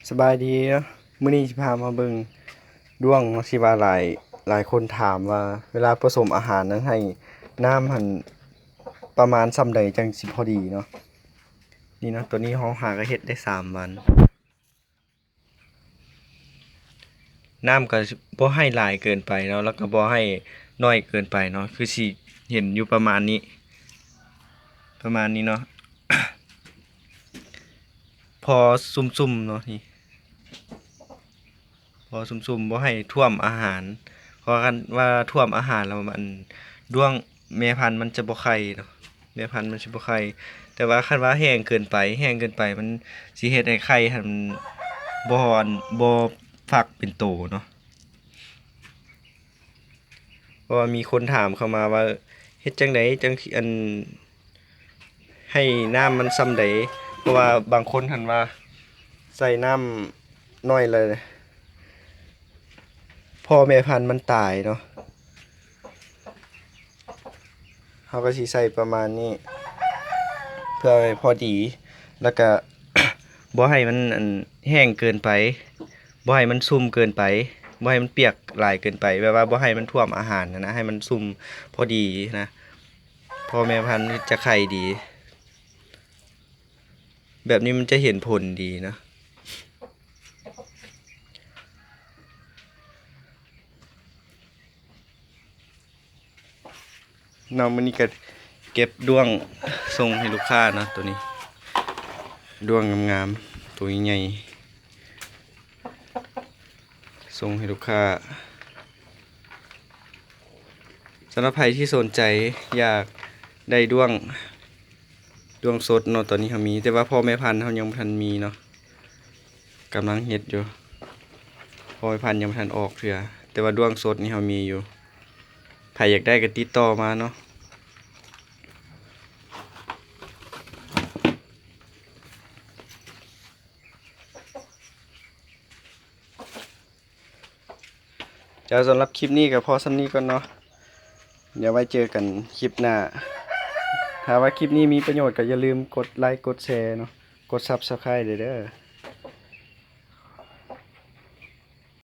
ສະບາຍດີເນາະ ມື້ນີ້ຊິພາມາເບິ່ງດ້ວງເນາະ ທີ່ວ່າຫຼາຍ ຫຼາຍຄົນຖາມວ່າ ເວລາປະສົມອາຫານນັ້ນ ໃຫ້ນ້ຳຫັ້ນປະມານສ່ຳໃດຈັ່ງຊິພໍດີເນາະ. ນີ້ເນາະ ໂຕນີ້ເຮົາຫາກະເຮັດໄດ້ສາມວັນ. ນ້ຳກໍບໍ່ໃຫ້ຫຼາຍເກີນໄປເນາະ ແລ້ວກໍບໍ່ໃຫ້ໜ້ອຍເກີນໄປເນາະ ຄືຊິເຫັນຢູ່ປະມານນີ້ ປະມານນີ້ເນາະ ພໍຊຸ່ມໆເນາະ ນີ້ ພໍຊຸ່ມໆ ບໍ່ໃຫ້ຖ້ວມອາຫານ ເພາະວ່າຄັນວ່າຖ້ວມອາຫານແລ້ວ ອັນ ດ້ວງແມ່ພັນມັນຈະບໍ່ໄຂ່ເນາະ. ແມ່ພັນມັນຊິບໍ່ໄຂ່ ແຕ່ວ່າຄັນວ່າແຫ້ງເກີນໄປ ແຫ້ງເກີນໄປມັນຊິເຮັດໃຫ້ໄຂ່ຫັ້ນບໍ່ ອັນ ບໍ່ຟັກເປັນໂຕເນາະ. ເພາະວ່າມີຄົນຖາມເຂົ້າມາວ່າ ເຮັດຈັ່ງໃດຈັ່ງ ອັນ ໃຫ້ນ້ຳມັນສ່ຳໃດ ເພາະວ່າບາງຄົນຫັ້ນວ່າໃສ່ນ້ຳໜ້ອຍແລ້ວພໍ່ແມ່ພັນມັນຕາຍເນາະ. ເຮົາກໍຊິໃສ່ປະມານນີ້ ເພື່ອໃຫ້ພໍດີ ແລ້ວກະ ບໍ່ໃຫ້ມັນ ອັນ ແຫ້ງເກີນໄປ ບໍ່ໃຫ້ມັນຊຸ່ມເກີນໄປ ບໍ່ໃຫ້ມັນປຽກຫຼາຍເກີນໄປ ແບບວ່າບໍ່ໃຫ້ມັນຖ້ວມອາຫານຫັ້ນນະ ໃຫ້ມັນຊຸ່ມພໍດີນະ ພໍ່ແມ່ພັນຈະໄຂ່ດີ. ແບບນີ້ມັນຈະເຫັນຜົນດີເນາະ. ເນາະ ມື້ນີ້ກໍເກັບດ້ວງສົ່ງໃຫ້ລູກຄ້າເນາະ ໂຕນີ້ ດ້ວງງາມໆ ໂຕໃຫຍ່ໆ ສົ່ງໃຫ້ລູກຄ້າ. ສຳລັບໃຜທີ່ສົນໃຈຢາກໄດ້ດ້ວງ ດ້ວງສົດເນາະ ຕອນນີ້ເຮົາມີ ແຕ່ວ່າພໍ່ແມ່ພັນເຮົາຍັງບໍ່ທັນມີເນາະ ກຳລັງເຮັດຢູ່ ພໍ່ແມ່ພັນຍັງບໍ່ທັນອອກເທື່ອ ແຕ່ວ່າດ້ວງສົດນີ້ເຮົາມີຢູ່ ໃຜຢາກໄດ້ກໍຕິດຕໍ່ມາເນາະ. ເຈົ້າ ສຳລັບຄລິບນີ້ກໍພໍສ່ຳນີ້ກ່ອນເນາະ ດຽວໄວ້ເຈີກັນຄລິບໜ້າ. ຖ້າວ່າຄລິບນີ້ມີປະໂຫຍດກໍຢ່າລືມກົດໄລກົດແຊເນາະ ກົດ Subscribe ເດີ.